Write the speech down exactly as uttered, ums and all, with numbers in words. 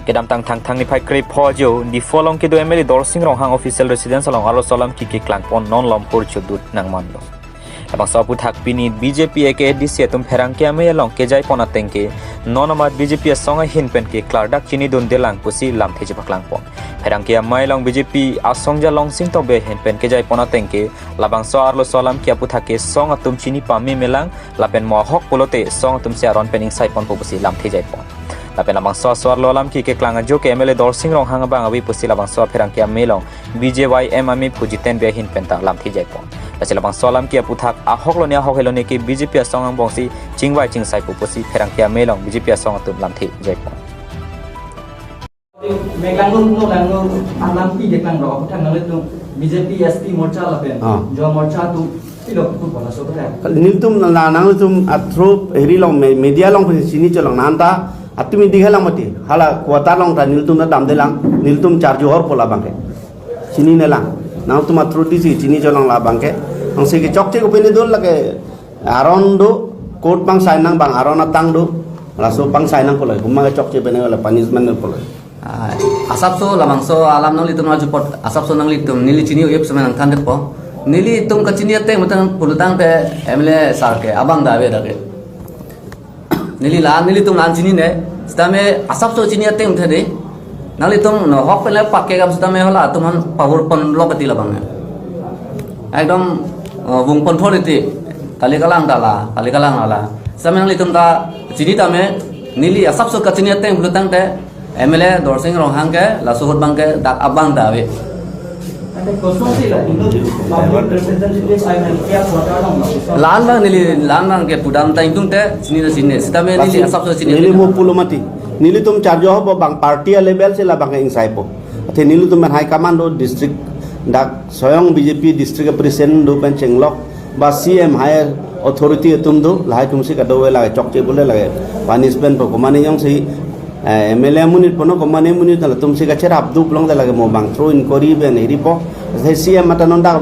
Kedamtang Thangthang niphai krepho ajo Diphu along kedo M L A Dorsing Ronghang official residence along arloso alam kekeklang pon non Lompur chodut nangmanlo. Labangso aphuthak pini B J P aka A D C atum pherangke amei along kejai pon ateng ke non amat B J P asong ahin pen ke klardak chinidunde lang pusi lamthe chepaklang pon. Pherangke amei along B J P asongja Longsing Tokbi ahin pen kejai pon ateng ke labangso arloso alam ke aphuthak ke song atum chini pame melang lapen mo ahok pulote song atum si aron pen ingsai ponpo pusi lamthe jai pon. Lapen labangso aso arlo alam kekeklang ajo ke M L A Dorsing Ronghang abang ave pusi labangso apherangke amei along B J Y M amei aphu Jiten Bey ahin pen ta lamthe jai pon. Lasi labangso alam ke aphuthak ahok lone ahok helone ke B J P asong angbong si chingvai chingsaipo pusi pherangke amei along B J P asong atum lamthe jai pon. Meklanglo, no langlo, alam pi keklang ro, aphuthak nanglitum B J P S T Morcha lapen Ah. Yuva Morcha atum pilo kutu pon laso aphuthak. Nelitum na nanglitum athro heri along me-, media along pun chini cholong nanta atum idi halang mati. Hala quarter along ta nelitum ta damde lang, nelitum charju horpo labang ke. Chinine lang. Nangtum athro di si chini cholong labang ke. Nang si kechokche kopine dol lake aron do, court pangsai nang bang aron atang do. Laso pangsai nangpo lake. Huma kechokche pine wala punishment nangpo lake. Ah, asapso labangso alam nanglitum nangchepot, asapso nanglitum neli chini ip semen nangthan dekpo. Nelitum kachini ateng mutang pulutangte M L A sir ke abang ta ave dak ke. Neli la, nelitum la-an chinine. Sitame asapso chini ateng muthe de. Nanglitum no hok pen le pakke kam sitame hala atum aphan pavur ponlo kati labang ne. Ekdom, uh, vung ponthor iti. Kali kalang ta la, kali kalang la la. Sitame nanglitum ta chini tame, neli asapso kachini ateng pulutangte M L A Dorsing Ronghang ke laso ahut abang ke dak abang ta ave. Ante kosonsi la, indo public representative ai man kya quarter along la? La-an abang neli, la-an abang ke pudam ta ingtungte chini ta chini. Sitame neli Lasi asapso chini. Neli mo pulo mati. Nelitum charju horpo bang party a level si labang ke ingsaipo. Athe nelitum pen high command do district dak soyong B J P district president do pen chenglok ba C M higher authority atum do lahai atum si kadokave lake chokche bule lake punishment po komane jongsi, eh, M L A amonit po no komane amonit latum si kacherap duk long de lake mo bang through inquiry pen heripo. Athe C M mata non dak